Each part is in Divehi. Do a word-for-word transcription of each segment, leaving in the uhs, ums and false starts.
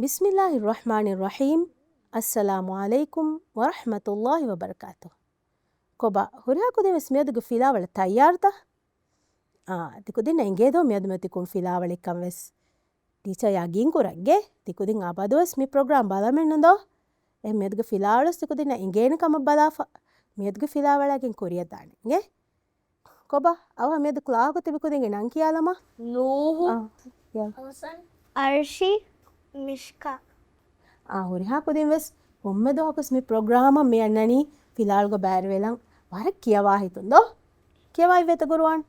بسم الله الرحمن الرحيم. السلام عليكم ورحمة الله وبركاته. ކޮބާ، ހުރިހާ ކުދިން ވެސް މިއަދުގެ ފިލާވަޅަށް ތައްޔާރުތަ؟ އާ، ތިކުދިންނަށް އެނގޭދޯ މިއަދު މިއޮތީ ކޮން ފިލާވަޅެއްކަން ވެސް؟ ޓީޗަރ ޔަގީން ކުރަން އިނގޭ. ތިކުދިން އަބަދުވެސް މި ޕްރޮގްރާމް ބަލަމެއްނު ދޯ؟ އެހެން މިއަދުގެ ފިލާވަޅުވެސް ތިކުދިންނަށް އެނގޭނެ ކަމަށް ބަލާފަ، މިއަދުގެ ފިލާވަޅާގެން ކުރިއަށް ދާނެ އިނގޭ. ކޮބާ، އަވަހަށް މިއަދު ކްލާހުގަ ތިބި ކުދިންގެ ނަން ކިޔާލަމާ. ނޫހު. އާ، ކިޔާ. އަރްޝި. މިޝްކާ. އާ، ހުރިހާ ކުދިން ވެސް ކޮންމެ ދުވަހަކުވެސް މި ޕްރޮގްރާމަށް މި އަންނަނީ ފިލާވަޅުގަ ބައިވެރިވެލަން. ވަރަށް ކިޔަވާ ހިތުން ދޯ؟ ކިޔަވައި ވޭތަ ގުރުއާން؟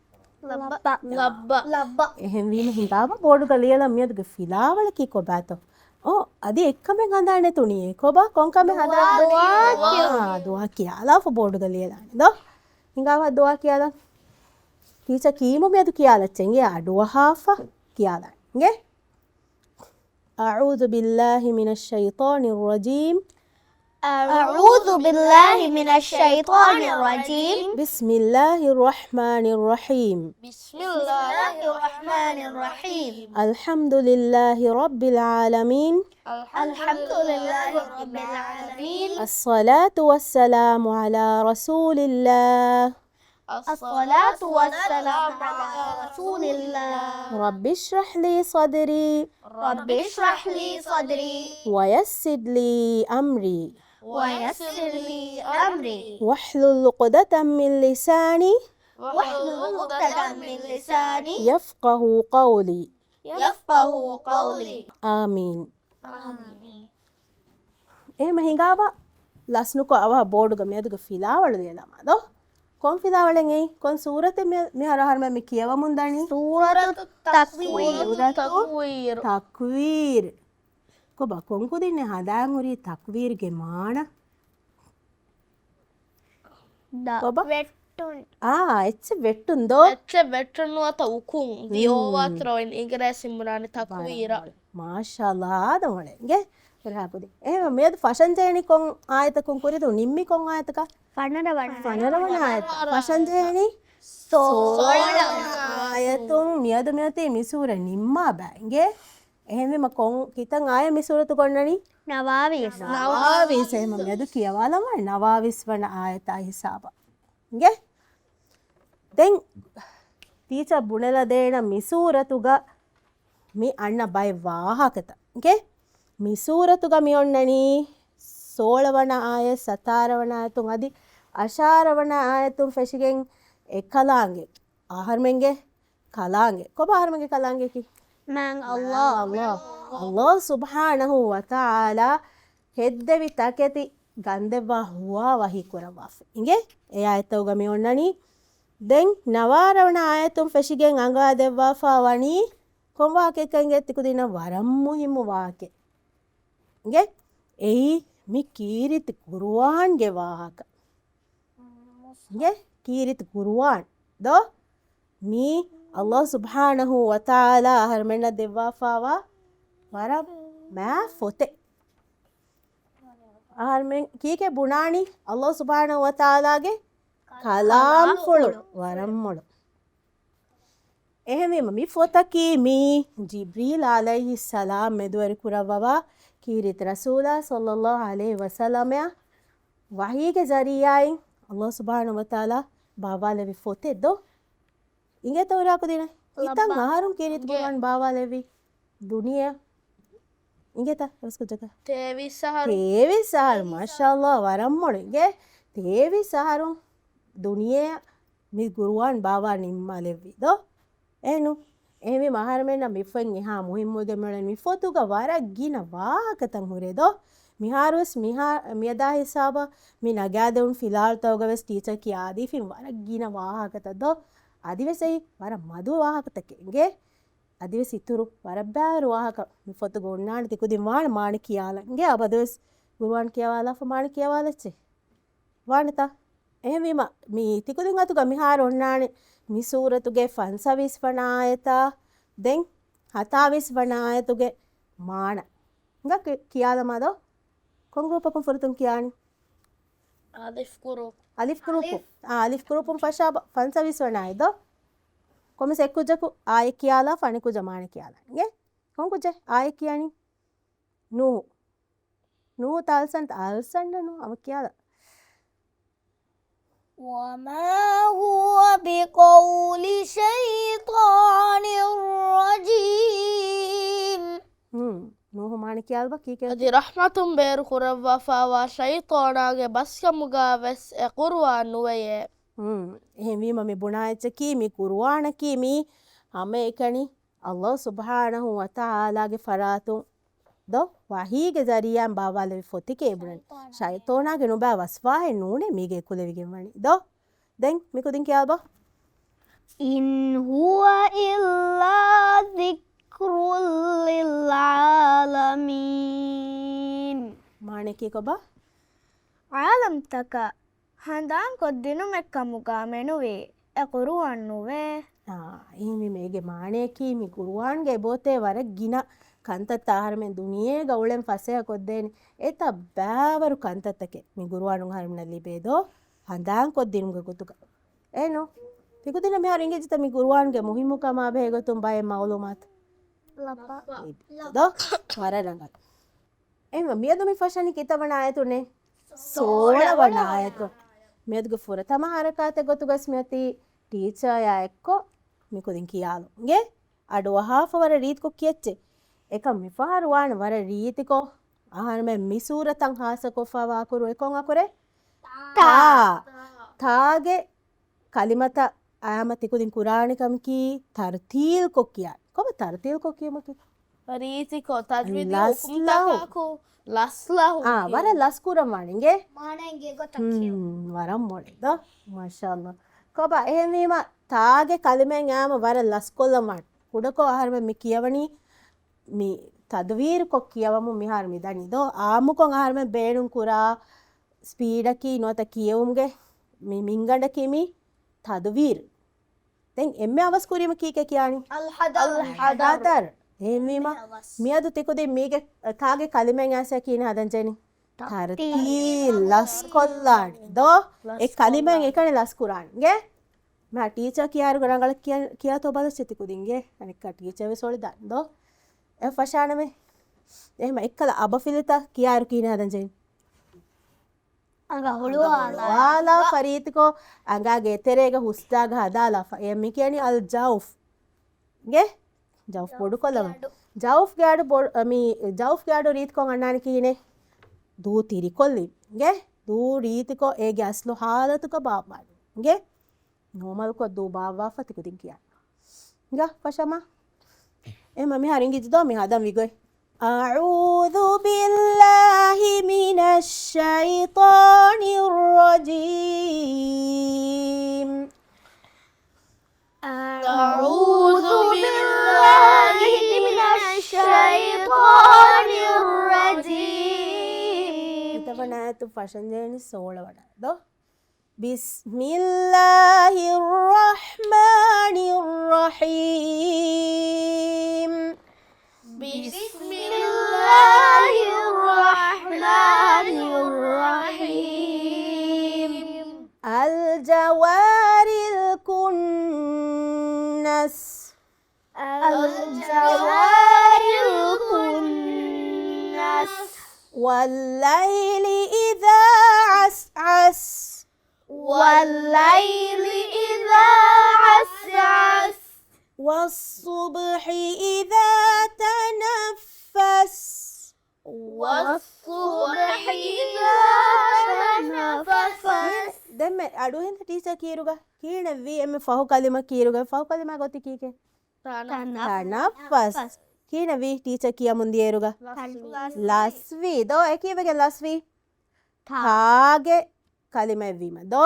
ލައްބަ. ލައްބަ. އެހެންވީމަ ހިނގާބަ ބޯޑުގަ ލިޔަލަން މިއަދުގެ ފިލާވަޅަކީ ކޮބާތޯ؟ އޯ، އަދި އެއްކަމެއް ހަނދާން ނެތުނީ. ކޮބާ، ކޮންކަމެއް ހަނދާން؟ ދުޢާ. އާ، ދުޢާ ކިޔާލާފަ ބޯޑުގަ ލިޔަލާނެ ދޯ؟ ހިނގާބަ ދުޢާ ކިޔާލަން. ޓީޗަރ ކީމު މިއަދު ކިޔާލައްޗޭ އިނގޭ، އަޑުއަހާފަ ކިޔާލަން އިނގޭ. أعوذ بالله من الشيطان الرجيم. أعوذ بالله من الشيطان الرجيم. بسم الله الرحمن الرحيم. بسم الله الرحمن الرحيم. الحمد لله رب العالمين. الحمد لله رب العالمين. الصلاة والسلام على رسول الله. الصلاة والسلام على رسول الله. رب اشرح لي صدري. رب اشرح لي صدري. ويسر لي أمري. ويسر لي أمري. واحلل عقدة من لساني. واحلل عقدة من لساني. يفقه قولي. يفقه قولي. آمين. އެހެންމަ ހިނގާބަ ލަސްނުކޮށް އަވަހަށް ބޯޑުގަ މިއަދުގެ ފިލާވަޅު ލިޔަލަމާ ދޯ؟ ކޮން ފިލާވަޅެއް އެއީ؟ ކޮން ސޫރަތެއް މި-، މިހާރު އަހަރުމެން މި ކިޔަވަމުން ދަނީ؟ ސޫރަތު ތަކްވީރު. ސޫރަތު ތަކްވީރު. ތަކްވީރު. ކޮބާ، ކޮން ކުދިންނެއް ހަނދާން ހުރީ ތަކްވީރުގެ މާނަ؟ ދަ-، ކޮބާ؟ ވެއްޓުން. އާ، އެއްޗެއް ވެއްޓުން ދޯ؟ އެއްޗެއް ވެއްޓުން ނުވަތަ އުކުން ދިޔޯވާތި ރޯއިން އިނގިރޭސިން ބުނާނެ ތަކުވީރަށް. މާޝާﷲ، އާދަ މޮޅެ. އިނގޭ، ހުރިހާ ކުދިން. އެހެން މިއަދު ފަށަންޖެހެނީ ކޮން އާޔަތަކުން ކުރިދޫ؟ ނިންމީ ކޮން އާޔަތަކަށް؟ ފަނަރަ ވަނަ. ފަނަރަ ވަނަ އާޔަތަށް. ފަށަންޖެހެނީ ސޯޅަ ވަނަ އާޔަތުން. މިއަދު މިއޮތީ މި ސޫރަ ނިންމާ ބައި. އިނގޭ، އެހެންވީމަ ކޮން ކިތައް އާޔަތް މި ސޫރަތުގަ އޮންނަނީ؟ ނަވާވީސް. ނަވާވީސް. އެހެންމަ މިއަދު ކިޔަވާލަމާ ނަވާވީސް ވަނަ އާޔަތާ ހިސާބަށް. އިނގޭ؟ ދެން ޓީޗަރ ބުނެލަދޭނަން މި ސޫރަތުގަ މި އަންނަ ބައެއް ވާހަކަތައް. އިނގޭ؟ މި ސޫރަތުގަ މި އޮންނަނީ ސޯޅަ ވަނަ އާޔަތް، ސަތާރަ ވަނަ އާޔަތުން އަދި އަށާރަ ވަނަ އާޔަތުން ފެށިގެން އެ ކަލާނގެ، އަހަރުމެންގެ ކަލާނގެ. ކޮބާ އަހަރުމެންގެ ކަލާނގެއަކީ؟ މާތް ﷲ. ﷲ. ﷲ ސުބްޙާނަހޫ ވަތަޢާލާ ހެއްދެވި ތަކެތި ގަންދެއްވާ ހުވާ ވަޙީ ކުރައްވާފަ. އިނގޭ؟ އެ އާޔަތްތަކުގަ މި އޮންނަނީ. ދެން ނަވާރަ ވަނަ އާޔަތުން ފެށިގެން އަނގާ ދެއްވާފަ ވަނީ ކޮން ވާހަކައެއްކަން އިނގޭ ތިކުދިންނަށް؟ ވަރަށް މުހިއްމު ވާހަކައެއް. އިނގޭ؟ އެއީ މި ކީރިތި ޤުރުއާންގެ ވާހަކަ. އިނގޭ؟ ކީރިތި ޤުރުއާން ދޯ؟ މީ ﷲ ސުބްޙާނަހޫ ވަތަޢާލާ އަހަރުމެންނަށް ދެއްވާފައިވާ ވަރަށް މާތް ފޮތެއް. އަހަރުމެން ކީކޭ ބުނާނީ؟ ﷲ ސުބްޙާނަހޫ ވަތަޢާލާގެ ކަލާމްފުޅު ވަރަށް މޮޅު. އެހެންވީމަ، މި ފޮތަކީ މީ ޖިބްރީލް ޢަލައިހިއްސަލާމް މެދުވެރި ކުރައްވަވާ ކީރިތި ރަސޫލާ ޞައްލައްލާހު ޢަލައިހި ވަސައްލަމައަށް ވަޙީގެ ޒަރީޢާއިން ﷲ ސުބްޙާނަހޫ ވަތަޢާލާ ބާވާލެއްވި ފޮތެއް ދޯ؟ އިނގޭތަ ހުރިހާ ކުދިންނަށް؟ ކިތައް އަހަރުން ކީރިތި ޤުރުއާން ބާވާލެއްވީ ދުނިޔެއަށް؟ އިނގޭތަ ރަސްކޮށް ޖަކަ؟ ތޭވީސް އަހަރު. ތޭވީސް އަހަރު، މާޝާﷲ، ވަރަށް މޮޅު. އިނގޭ، ތޭވީސް އަހަރުން ދުނިޔެއަށް މި ޤުރުއާން ބާވާ ނިންމާލެއްވި ދޯ؟ އެހެންނު؟ އެހެންވީމަ އަހަރުމެންނަށް މި ފޮތް އެހާ މުހިއްމުވެގެން މިއުޅެނީ މި ފޮތުގަ ވަރަށް ގިނަ ވާހަކަތައް ހުރޭ ދޯ؟ މިހާރުވެސް މިހާ-، މިއަދާ ހިސާބަށް މި ނަގާދެވުނު ފިލާވަޅުތަކުގަ ވެސް ޓީޗަރ ކިޔާދީފިން ވަރަށް ގިނަ ވާހަކަތައް ދޯ؟ އަދިވެސް އެއީ ވަރަށް މަދު ވާހަކަތަކެއް. އިނގޭ؟ އަދިވެސް އިތުރު ވަރަށް ބާރު ވާހަކަ މި ފޮތުގަ އޮންނާނެ، ތިކުދިން ވާނެ މާނަ ކިޔާލަން. އިނގޭ އަބަދުވެސް ޤުރުއާން ކިޔަވާލާފަ މާނަ ކިޔަވާލައްޗޭ. ވާނެތާ؟ އެހެންވީމަ، މި ތިކުދިން އަތުގަ މިހާރު އޮންނާނެ މި ސޫރަތުގެ ފަންސަވީސް ވަނަ އާޔަތާ، ދެން ހަތާވީސް ވަނަ އާޔަތުގެ މާނަ. އިނގޭ ކި-، ކިޔާލަމާ ދޯ؟ ކޮން ގްރޫޕަކުން ފުރަތަމަ ކިޔާނީ؟ އަލިފް ގްރޫޕް. އަލިފް. އާ، އަލިފް ގްރޫޕުން ފަށާބަ ފަންސަވީސް ވަނަ އާޔަތް ދޯ؟ ކޮންމެސް އެއް ކުއްޖަކު އާޔަތް ކިޔާލާފަ އަނެއް ކުއްޖާ މާނަ ކިޔާލާ. އިނގޭ؟ ކޮން ކުއްޖެއް އާޔަތް ކިޔަނީ؟ ނޫހު. ނޫހު ތާލްސަން، ތާލްސަން ނޫ، އަމަ ކިޔާލަ. وما هو بقول شيطان رجيم. ހުން. ނޫހު މާނަ ކިޔާލަބަ ކީކޭ؟ އަދި ރަޙްމަތުން ބޭރު ކުރައްވާފައިވާ ޝައިޠާނާގެ ބަސްކަމުގަ ވެސް އެ ޤުރުއާން ނުވެޔޭ. ހުން. އެހެންވީމަ މި ބުނާ އެއްޗަކީ މި ޤުރުއާނަކީ މީ ހަމައެކަނި ﷲ ސުބްޙާނަހޫ ވަތަޢާލާގެ ފަރާތުން ދޯ ވަޙީގެ ޒަރީޢާއިން ބާއްވާލެވި ފޮތެކޭ ބުނަނީ. ޝައިޠާނާގެ ނުބައި ވަސްފާހެއް ނޫނޭ މީގެ އެކުލެވިގެން ވަނީ. ދޯ ދެން މި ކުދިން ކިޔާބަ. إن هو إلا ذكر للعالمين. މާނައަކީ ކޮބާ؟ ޢާލަމްތަކަށް ހަނދާންކޮށްދިނުމެއްކަމުގަ މެނުވީ އެ ޤުރުއާން ނުވޭ. އާ، އެހެންވީމަ އޭގެ މާނައަކީ މި ޤުރުއާންގެ އެބައޮތޭ ވަރަށް ގިނަ ކަންތައްތައް އަހަރެމެން ދުނިޔޭގަ އުޅެން ފަސޭހަ ކޮށްދޭނެ އެތައް ބައިވަރު ކަންތައްތަކެއް މި ޤުރުއާނުން އަހަރެމެންނަށް ލިބޭ ދޯ ހަނދާންކޮށްދިނުމުގެ ގޮތުގަ. އެނޫ؟ ތިކުދިންނަށް މިހާރު އިނގިއްޖެތަ މި ޤުރުއާންގެ މުހިއްމުކަމާ ބެހޭގޮތުން ބައެއް މަޢުލޫމާތު؟ ލައްބަ. ދޯ؟ ވަރަށް ރަނގަޅު. އެހެންވީމަ މިއަދު މި ފަށަނީ ކިތައް ވަނަ އާޔަތުންނޭ؟ ސޯޅަ ވަނަ އާޔަތު. މިއަދުގެ ފުރަތަމަ ހަރަކާތެއް ގޮތުގަސް މިއޮތީ ޓީޗަރޔާ އެއްކޮށް މި ކުދިން ކިޔާލުން. އިނގޭ؟ އަޑުއަހާފަ ވަރަށް ރީތިކޮށް ކިޔައްޗޭ. އެކަމް މިފަހަރު ވާނެ ވަރަށް ރީތިކޮށް އަހަރުމެން މި ސޫރަތަށް ޚާއްޞަކޮށްފައިވާ އަކުރު އެކޮން އަކުރެއް؟ ތާ. ތާ. ތާގެ ކަލިމަތައް އަޔާމަ ތިކުދިން ކުރާނެ ކަމަކީ ތަރްތީލްކޮށް ކިޔާނެ. ކޮބާ ތަރްތީލްކޮށް ކިޔުމަކީ؟ ރީތިކޮށް ތަޖްވީދީ ލަސްލަހު. ހުކުމްތަކާއެކު ލަސްލަހު ލަސްލަހު ކިޔުން. އާ، ވަރަށް ލަސްކުރަން ވާނެ އިނގޭ؟ މާނައިން ގޮތަށް ކިޔުން. ހުން، ވަރަށް މޮޅެއް ދޯ. މާޝާﷲ. ކޮބާ އެހެންވީމަ ތާގެ ކަލިމައިން އަޔާމަ ވަރަށް ލަސްކޮށްލަން ވާނެ. ކުޑަކޮށް އަހަރުމެން މި ކިޔަވަނީ މި ތަދުވީރުކޮށް ކިޔަވަމުން މިހާރު މިދަނީ ދޯ. އާއްމުކޮށް އަހަރުމެން ބޭނުން ކުރާ ސްޕީޑަކީ ނުވަތަ ކިޔެވުމުގެ މި މިންގަނޑަކީ މި ތަދުވީރު. ދެން އެންމެ އަވަސް ކުރީމަ ކީކޭ ކިޔާނީ؟ އަލްޙަދަރު. އަލްޙަދަރު. އެހެންވީމަ އެންމެ އަވަސް. މިއަދު ތިކުދިން މީގެ ތާގެ ކަލިމައިން އައިސް ކިހިނެއް ހަދަން ޖެހެނީ؟ ތަރްތީލް. ތަރްތީލް ލަސްކޮށްލާނީ ދޯ؟ އެ ކަލިމައިން އެކަނި ލަސްކުރާނީ. އިނގޭ؟ މާ ޓީޗަރ ކިޔާއިރު ރަނގަޅަށް ކިޔާ، ކިޔާތޯ ބަލައްޗޭ ތިކުދިންގެ. އަނެއްކާ ޓީޗަރ ވެސް އޮޅިދާނެ ދޯ. އެ ފަށާނަމޭ. އެހެމަ އެއްކަލަ އަބަފިލިތައް ކިޔާއިރު ކިހިނެއް ހަދަން ޖެހެނީ؟ އަނގަ ހުޅުވާލާ. ހުޅުވާލާ ފަރީތިކޮށް އަނގާގެ އެތެރޭގަ ހުސްދާގަ ހަދާލާފަ. އެ މި ކިޔަނީ އަލް ޖައުފް. ގެ؟ ޖައުފް ބޮޑުކޮށްލަމާ. ޖައުފްގެ އަޑު ބޮ-، މި ޖައުފްގެ އަޑު ރީތިކޮށް އަންނާނެ ކިހިނެއް؟ ދޫ ތިރިކޮށްލީ. ގެ؟ ދޫ ރީތިކޮށް އޭގެ އަސްލު ހާލަތުގަ ބާއްވާނެ. ގެ؟ ނޯމަލްކޮށް ދޫ ބާއްވާފަ ތިކުދިން ކިޔާ. ގަ ފަށަމާ. އެމަ މިހާރު އިނގިއްޖެ ދޯ މި ހަދަން ވިގޮތް. أعوذ بالله من الشيطان الرجيم. أعوذ بالله من الشيطان الرجيم. ކިތައް ވަނަ އާޔަތު ފަށަންޖެހެނީ؟ ސޯޅަ ވަނަ ދޯ. بسم الله الرحمن الرحيم. بسم الله الرحمن الرحيم. الجوار الكنس. الجوار الكنس. والليل إذا عسعس. والليل إذا عسعس. والصبح إذا تنفس. والصبح إذا تنفس. ދެންމެ އަޑުއެހިންތަ ޓީޗަރ ކީރުގަ؟ ކިހިނެއްވީ އެންމެ ފަހު ކަލިމަ ކީރުގަ؟ ފަހު ކަލިމާ ގޮތީ ކީކޭ؟ ތަނައްފަސް. ތަނައްފަސް. ކިހިނެއްވީ ޓީޗަރ ކިޔަމުންދިޔައިރުގަ؟ ލަސްވީ. ލަސްވީ. ދޯ އެ ކީއްވެގެން ލަސްވީ؟ ތާ. ތާގެ ކަލިމައެއްވީމަ. ދޯ؟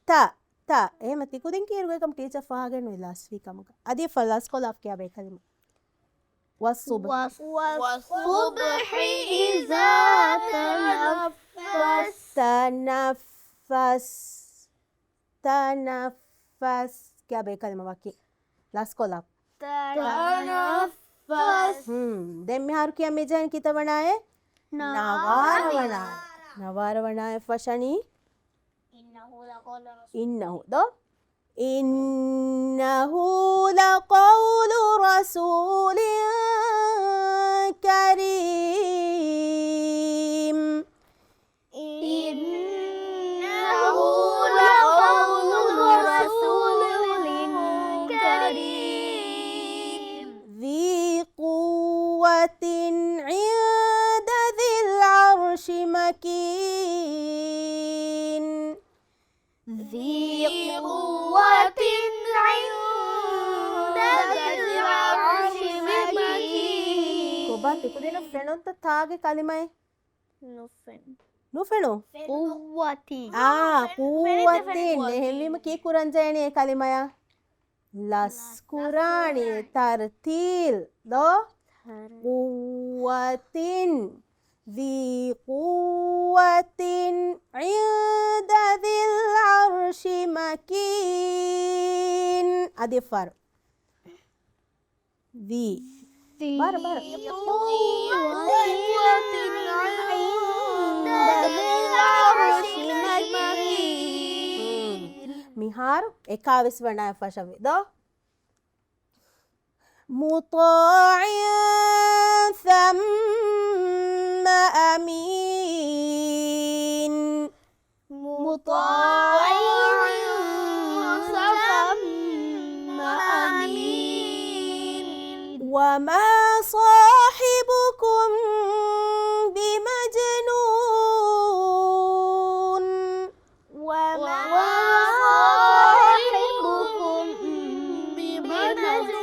ތަ. ތަ. އެހެމަ ތިކުދިން ކީރުގަ އެކަމް ޓީޗަރ ފާހަގައެއްނުވި ލަސްވީ ކަމަކަށް. އަދި ފަ ލަސްކޮށްލާފަ ކިޔާބަ އެ ކަލިމަ. والصبح. والصبح إذا تنفس. تنفس. تنفس. ކިޔާބަ އެ ކަލިމަ ވަކި. ލަސްކޮށްލާ. تنفس. ހުން. ދެން މިހާރު ކިޔަން މިޖެހެނީ ކިތައް ވަނައޭ؟ ނަވާރަ ވަނަ. ނަވާރަ ވަނަ އެއް ފަށަނީ. إنه لقول رسول. إنه ދޯ؟ إنه لقول رسول كريم. ذي قوة عند ذي العرش مكين. ކޮބާ ތިކުދިންނަށް ފެނުންތަ ތާގެ ކަލިމައެއް؟ ނުފެނު. ނުފެނު؟ ޤުއްވަތިން. އާ، ޤުއްވަތިން. އެހެންވީމަ ކީއްކުރަންޖެހޭނީ އެ ކަލިމަޔާ؟ ލަސްކުރާނީ ތަރްތީލް ދޯ؟ ޤުއްވަތިން. ذي قوة عند ذي العرش مكين. އަދި ފަރު. ވީ. ބާރަ، ބާރަ. މިހާރު އެކާވީސް ވަނައަށް ފަށަންވީ ދޯ؟ مطاع ثم أمين. مطاع ثم أمين. وما صاحبكم بمجنون. وما صاحبكم بمجنون.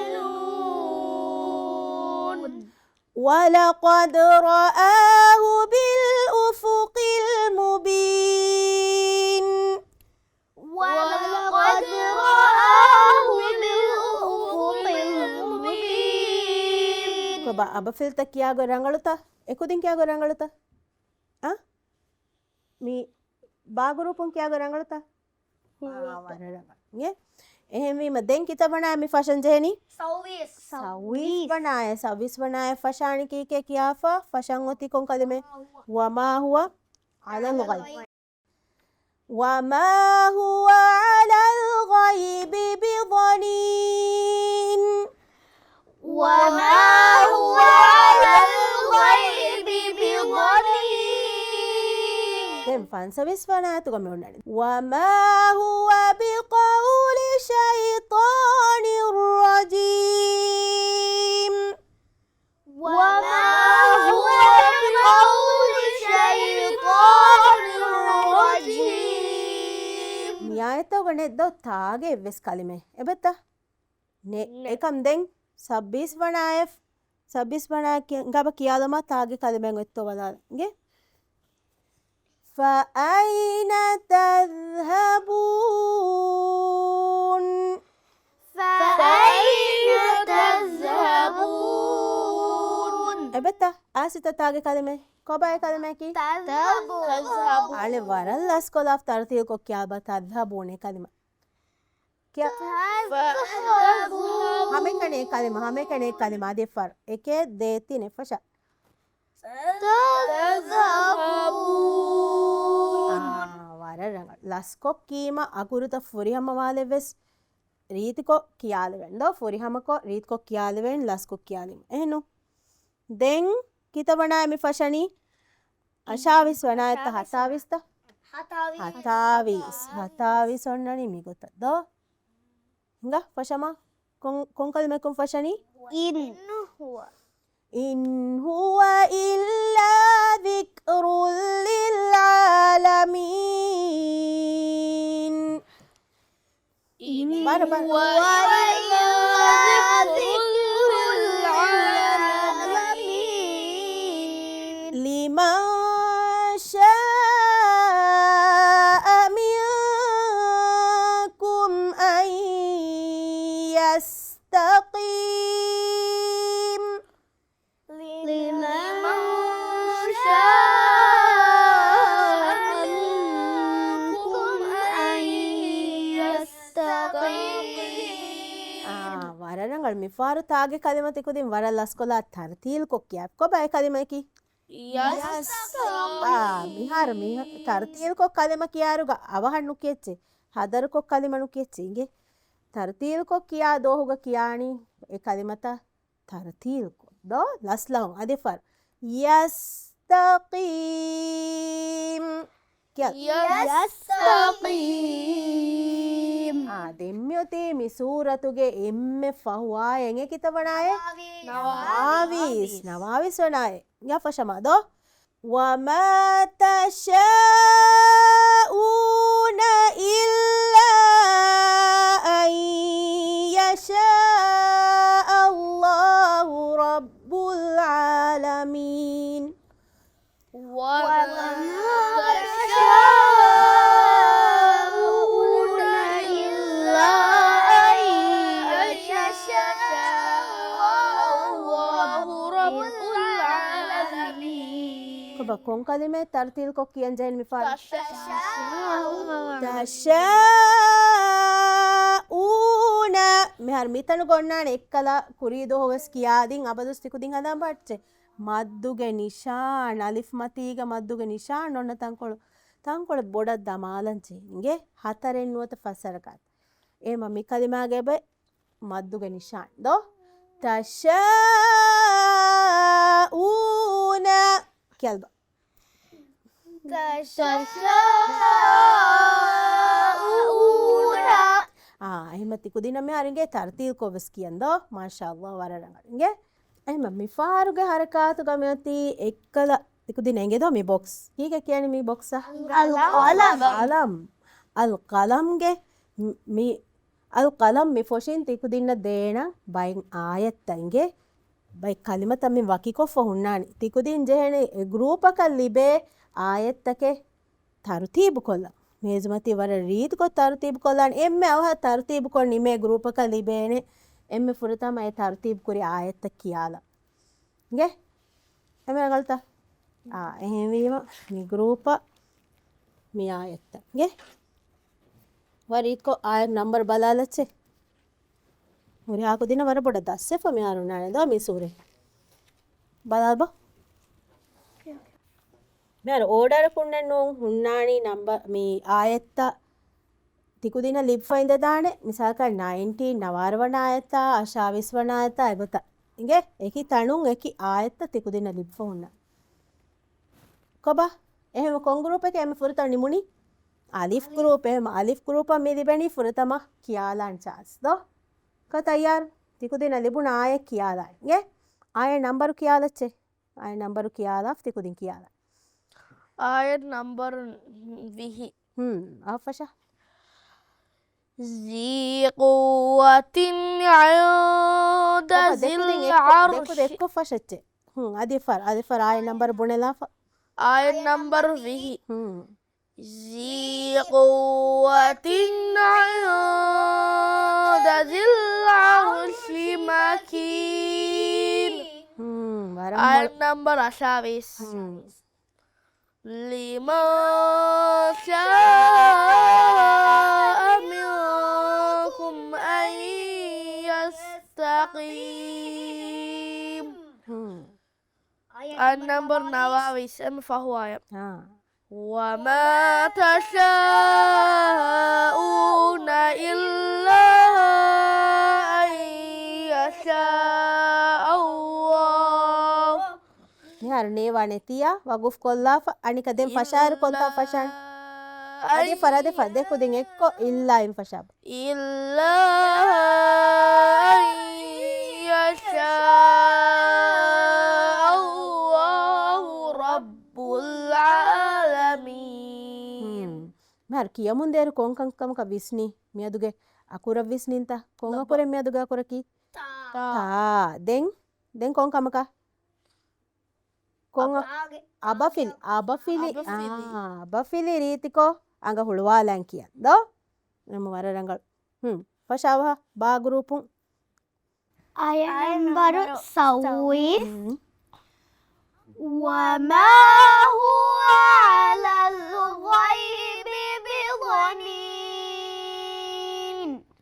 ولقد رآه بالأفق المبين. ولقد رآه بالأفق المبين. ކޮބާ އަބަފިލްތައް ކިޔާގޮތް ރަނގަޅުތަ؟ އެކުދިން ކިޔާގޮތް ރަނގަޅުތަ؟ އާ؟ މި ބާ ގުރޫޕުން ކިޔާގޮތް ރަނގަޅުތަ؟ އާ، ވަރަށް ރަނގަޅު. އިނގޭ؟ އެހެންވީމަ ދެން ކިތައް ވަނައަށް މި ފަށަން ޖެހެނީ؟ ސައުވީސް. ސައުވީސް ވަނައަށް، ސައުވީސް ވަނައަށް ފަށާނީ ކީކޭ ކިޔާފަ؟ ފަށަން އޮތީ ކޮން ކަލިމަ؟ وما هو على الغيب. وما هو على الغيب بضنين. وما هو على الغيب بضنين. ދެން ފަންސަވީސް ވަނަ އާޔަތުގަ މި އޮންނަނީ. وما هو بقول شيطان رجيم. وما هو بقول شيطان رجيم. މި އާޔަތުގަ ނެތް ދޯ ތާގެ އެއްވެސް ކަލިމައެއް. އެބަތަ؟ ނެ. ނެ. އެކަމް ދެން ސައުވީސް ވަނައަށް، ސައުވީސް ވަނަ ކި-، ގަބަ ކިޔާލަމާ ތާގެ ކަލިމައެއް އޮތްތޯ ބަލާލަން. އިނގޭ؟ فأين تذهبون؟ فأين تذهبون؟ އެބަތަ؟ އާސިތަ ތާގެ ކަލިމައެއް. ކޮބާ އެ ކަލިމައަކީ؟ تذهبون. އަޅެ ވަރަށް ލަސްކޮލާ ތަރުތީލްކޮށް ކިޔާބަ تذهبون އެ ކަލިމަ. ކިޔާ. تذهبون. ހަމައެކަނި ކަލިމަ، ހަމައެކަނި ކަލިމަ އަދި ފަރު. އެކެއް ދޭތި ނެފަށަ. تذهبون. އާ، ވަރަށް ރަނގަޅު. ލަސްކޮށް ކީމަ އަގުރުތައް ފުރިހަމަވާލެއްވެސް ރީތިކޮށް ކިޔާލެވެން ދޯ. ފުރިހަމަކޮށް ރީތިކޮށް ކިޔާލެވެން ލަސްކޮށް ކިޔާލީމަ. އެހެންނު؟ ދެން ކިތައް ވަނައޭ މި ފަށަނީ؟ އަށާވީސް ވަނައެއްތަ ހަތާވީސްތަ؟ ހަތާވީސް. ހަތާވީސް. ހަތާވީސް އޮންނަނީ މިގޮތަށް ދޯ؟ ހިނގާ ފަށަމާ. ކޮން، ކޮން ކަލިމައަކުން ފަށަނީ؟ إن هو. إن هو إلا ذكر للعالمين. إن هو إلا ذكر للعالمين. لمن شاء منكم أن يستقيم. لمن شاء منكم أن يستقيم. އާ، ވަރަށް ރަނގަޅު. މިފަހަރު ތާގެ ކަލިމަތި ކުދިން ވަރަށް ލަސްކޮލާ ތަރުތީލްކޮށް ކިޔާ. ކޮބާ އެ ކަލިމައަކީ؟ يستقيم. އާ، މިހާރު މި ތަރުތީލްކޮށް ކަލިމަ ކިޔާރުގަ އަވަހަށް ނުކިޔައްޗޭ. ހަދަރުކޮށް ކަލިމަ ނުކިޔައްޗޭ. އިނގޭ. ތަރުތީލްކޮށް ކިޔާ ދޯހުގަ ކިޔާނީ އެ ކަލިމަތައް ތަރުތީލްކޮށް ދޯ؟ ލަސްލަހުން. އަދި ފަރު. يستقيم. ކިޔާ. يستقيم. އާ، ދެން މިއޮތީ މި ސޫރަތުގެ އެންމެ ފަހު އާޔަތް. އެނގޭ ކިތައް ވަނަ އާޔަތް؟ ނަވާވީސް. ނަވާވީސް. ނަވާވީސް ވަނަ އާޔަތް. އިނގޭ ފަށަމާ ދޯ؟ وما تشاءون ކޮން ކަލިމައެއް ތަރުތީލްކޮށް ކިޔަން ޖެހެނީ މިފަހަރު؟ ތަޝާއޫނަ. މިހާރު މިތަނުގަ އޮންނާނެ އެއްކަލަ ކުރީ ދުވަހު ވެސް ކިޔާދިން އަބަދުސް ތިކުދިން ހަނދާން ބައްޗެ. މައްދުގެ ނިޝާން، އަލިފް މަތީގަ މައްދުގެ ނިޝާން އޮންނަ ތަންކޮޅު، ތަންކޮޅެއް ބޮޑަށް ދަމާލަން ޖެހިގެ ހަތަރެއް ނުވަތަ ފަސް ހަރަކާތް. އެހެމަ މި ކަލިމާގެ ބައި މައްދުގެ ނިޝާން ދޯ؟ ތަޝާއޫނަ. ކިޔާލަބަ. ތަޝާއޫނަ. އާ، އެހެމަ ތިކުދިންނަށް މިހާރު އިނގޭ ތަރުތީލްކޮށް ވެސް ކިޔަން ދޯ؟ މާޝާﷲ، ވަރަށް ރަނގަޅު. އިނގޭ؟ އެހެމަ މިފަހަރުގެ ހަރަކާތުގަ މިއޮތީ އެއްކަލަ ތިކުދިން އެނގޭ ދޯ މި ބޮކްސް؟ ކީކޭ ކިޔަނީ މި ބޮކްސަށް؟ އަލް ޤަލަމް. އަލް ޤަލަމް. އަލް ޤަލަމްގެ މި، އަލް ޤަލަމް މި ފޮށިން ތިކުދިންނަށް ދޭނަން ބައެއް އާޔަތްތައް އިނގޭ. ބައެއް ކަލިމަތައް މި ވަކިކޮށްފަ ހުންނާނެ. ތިކުދިން ޖެހޭނެ ގްރޫޕަކަށް ލިބޭ އާޔަތްތަކެއް ތަރުތީބުކޮށްލަން. މޭޒުމަތީ ވަރަށް ރީތިކޮށް ތަރުތީބުކޮށްލާނެ. އެންމެ އަވަހަށް ތަރުތީބުކޮށް ނިމޭ ގްރޫޕަކަށް ލިބޭނެ އެންމެ ފުރަތަމަ އެ ތަރުތީބުކުރި އާޔަތްތައް ކިޔާލަން. އިނގޭ؟ އެންމެ ރަނގަޅުތަ؟ އާ، އެހެންވީމަ މި ގްރޫޕަށް މި އާޔަތްތައް. އިނގޭ؟ ވަރަށް ރީތިކޮށް އާޔަތް ނަމްބަރު ބަލާލައްޗޭ. ހުރިހާ ކުދިންނަށް ވަރަށް ބޮޑަށް ދަސްވެފަ މިހާރު އޮންނާނެ ދޯ މި ސޫރަތް. ބަލާލަބަ. މިހާރު އޯޑަރަކުންނެއް ނޫން ހުންނާނީ ނަމްބަ-، މި އާޔަތްތައް ތިކުދިންނަށް ލިބިފަ އިނދެދާނެ. މިސާލަކަށް ނައިންޓީން، ނަވާރަ ވަނަ އާޔަތާ، އަށާވީސް ވަނަ އާޔަތާ އެގޮތަށް. އިނގޭ؟ އެކި ތަނުން އެކި އާޔަތްތައް ތިކުދިންނަށް ލިބިފަ ހުންނާނެ. ކޮބާ؟ އެހެން ކޮން ގްރޫޕެކޭ އެންމެ ފުރަތަމަ ނިމުނީ؟ އަލިފް ގްރޫޕް. އެހެން އަލިފް ގްރޫޕަށް މި ލިބެނީ ފުރަތަމަ ކިޔާލާން ޗާންސް ދޯ؟ ކޮ ތައްޔާރު؟ ތިކުދިންނަށް ލިބުނު އާޔަތް ކިޔާލާން. އިނގޭ؟ އާޔަތް ނަމްބަރު ކިޔާލައްޗޭ. އާޔަތް ނަމްބަރު ކިޔާލާފަ ތިކުދިން ކިޔާލާ. އާޔަތް ނަމްބަރު ވިހި. ހުން، އައްފަށާ. ذي قوة عند ބަބާ، ذي ދެކުދިން އެއްކޮށް، ދެކުދިން العرش. އެއްކޮށް ފަށައްޗޭ. ހުން، އަދި ފަރ، އަދި ފަރ އާޔަތް ނަމްބަރު ބުނެލާފަ. އާޔަތް ނަމްބަރު ވިހި. ހުން. ذي قوة عند ذي العرش مكين. ހުން، ވަރަށް އާޔަތް މޮޅު. ނަމްބަރު އަށާވީސް. ހުން. لمن شاء منكم أن يستقيم. ހުން. އާޔަތް ނަމްބަރު ނަވާވީސް. އެންމެ ފަހު އާޔަތް. އާ. وما تشاءون إلا أن يشاء الله. މިހާރު ނޭވާ ނެތިއްޔާ ވަގުފް ކޮށްލާފަ. އަނެކަ ދެން ފަށާއިރު ކޮންތާ ފަށާން؟ އަދި ފަރާ ދެ ފަ-، ދެ ކުދިން އެއްކޮށް އިއްލާއިން ފަށާބަ. إلا أن يشاء الله رب العالمين. ހުން. މިހާރު ކިޔަމުން ދޭއިރު ކޮން ކަންކަމަކަށް ވިސްނީ؟ މިއަދުގެ އަކުރަށް ވިސްނިންތަ؟ ކޮން އަކުރެއް މިއަދުގެ އަކުރަކީ؟ ތާ. ތާ. ދެން، ދެން ކޮން ކަމަކަށް؟ ކޮން އަ-، އަބާގެ އަބަފިލި، އަބަފިލި. އަބަފިލި. އާ، އަބަފިލި ރީތިކޮށް އަނގަ ހުޅުވާލަން ކިޔަން ދޯ؟ އެމަ ވަރަށް ރަނގަޅު. ހުން، ފަށާވަހަ ބާ ގްރޫޕުން. އާޔަތް ނަމްބަރު ސައުވީސް. ހުން. وما هو على الغيب بضنين.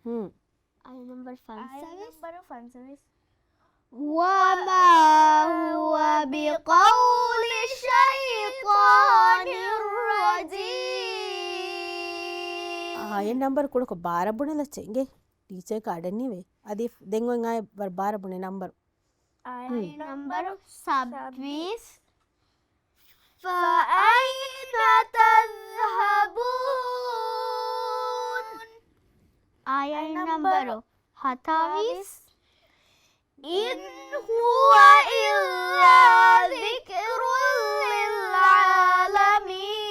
ހުން. އާޔަތް ނަމްބަރު ފަންސަވީސް. ނަމްބަރު ފަންސަވީސް. وما هو بقول شيطان رجيم. އާޔަތް ނަމްބަރު ކުޑަކޮށް ބާރަށް ބުނެލައްޗޭ އިނގޭ. ޓީޗަރ ކަޑެއް ނީވޭ. އަދި ދެން އޮތް އާޔަތް ވަރަށް ބާރަށް ބުނޭ ނަމްބަރު. އާޔަތް ނަމްބަރު ސައްބީސް. فأين تذهبون؟ އާޔަތް ނަމްބަރު ހަތާވީސް. إن هو إلا ذكر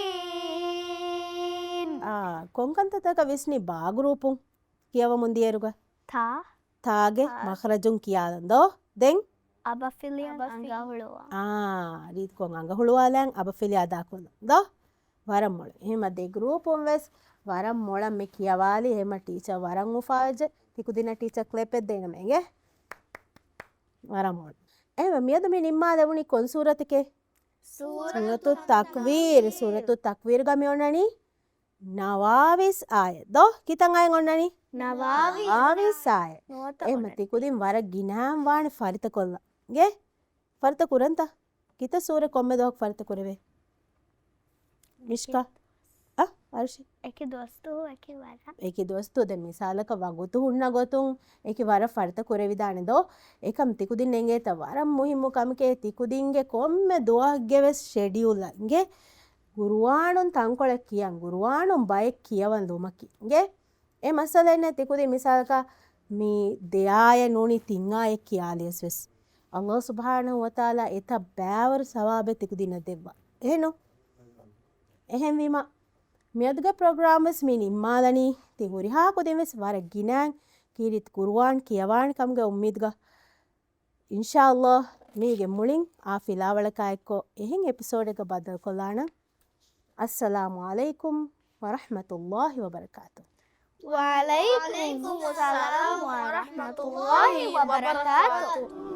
للعالمين. އާ، ކޮންކަންތައްތަކަށް ވިސްނި ބާ ގްރޫޕުން ކިޔަވަމުން ދިޔައިރުގަ؟ ތާ. ތާގެ ތާ. މަޚްރަޖުން ކިޔާލަން ދޯ؟ ދެން؟ އަބަފިލިއަށް އަބަފިލި. އަނގަ ހުޅުވާ. އާ، ރީތިކޮށް އަނގަ ހުޅުވާލަން އަބަފިލި އަދާކޮށްލަން ދޯ؟ ވަރަށް މޮޅު. އެހެމަ ދެ ގްރޫޕުން ވެސް ވަރަށް މޮޅަށް މި ކިޔަވާލި. އެހެމަ ޓީޗަރ ވަރަށް އުފާވެއްޖެ. ތިކުދިންނަށް ޓީޗަރ ކްލެޕެއް ދޭނަމޭ އިނގޭ. ވަރަށް މޮޅު. އެހެމަ މިއަދު މި ނިންމާލެވުނީ ކޮން ސޫރަތެކޭ؟ ސޫރަތު ތަކްވީރު. ސޫރަތު ތަކްވީރުގަ މި އޮންނަނީ ނަވާވީސް އާޔަތް. ދޯ؟ ކިތަން އާޔަތް އޮންނަނީ؟ ނަވާވީސް. ނަވާވީސް އާޔަތް. ނުވަތަ އެހެމަ އޮންނަނީ. ތިކުދިން ވަރަށް ގިނައިން ވާނެ ފަރިތަކޮށްލަން. އިނގޭ؟ ފަރިތަ ކުރަންތަ؟ ކިތަ ސޫރަ ކޮންމެ ދުވަހަކު ފަރިތަ ކުރެވޭ؟ މިޝްކާ؟ އަ؟ އަރުޝި؟ އެކި ދުވަސްދުވަހު އެކި ވަރަށް. އެކި ދުވަސްދުވަހު ދެން މިސާލަކަށް ވަގުތު ހުންނަ ގޮތުން އެކި ވަރަށް ފަރިތަ ކުރެވިދާނެ ދޯ؟ އެކަމް ތިކުދިން އެނގޭތަ ވަރަށް މުހިއްމު ކަމެކޭ ތިކުދިންގެ ކޮންމެ ދުވަހެއްގެ ވެސް ޝެޑިއުލް އިނގޭ ގުރުއާނުން ތަންކޮޅެއް ކިޔަން، ގުރުއާނުން ބައެއް ކިޔަވަން ލުމަކީ އިނގޭ. އެ މައްސަލައެއް ނެތް. ތިކުދިން މިސާލަކަށް މި ދެ އާޔަތް ނޫނީ ތިން އާޔަތް ކިޔާލިޔަސް ވެސް އައްލާހު ސުބްޙާނަހު ވަތަޢާލާ އެތައް ބައިވަރު ސަވާބެއް ތިކުދިންނަށް ދެއްވާ. އެހެންނު؟ އެހެންވީމަ މިއަދުގެ ޕްރޮގްރާމް ވެސް މި ނިންމާލަނީ. ތި ހުރިހާ ކުދިން ވެސް ވަރަށް ގިނައިން ކީރިތި ގުރުއާން ކިޔަވާނެ ކަމުގެ އުއްމީދުގަ. އިންޝާއައްލާހް މީގެ މުޅިން އާ ފިލާވަޅަކާ އެއްކޮށް އެހެން އެޕިސޯޑެއްގަ ބައްދަލުކޮށްލާނަން. އައްސަލާމު ޢަލައިކުމް ވަރަޙްމަތުﷲި ވަބަރަކާތުހު. ވަޢަލައިކުމުއްސަލާމް ވަރަޙްމަތުﷲި ވަބަރަކާތުހު.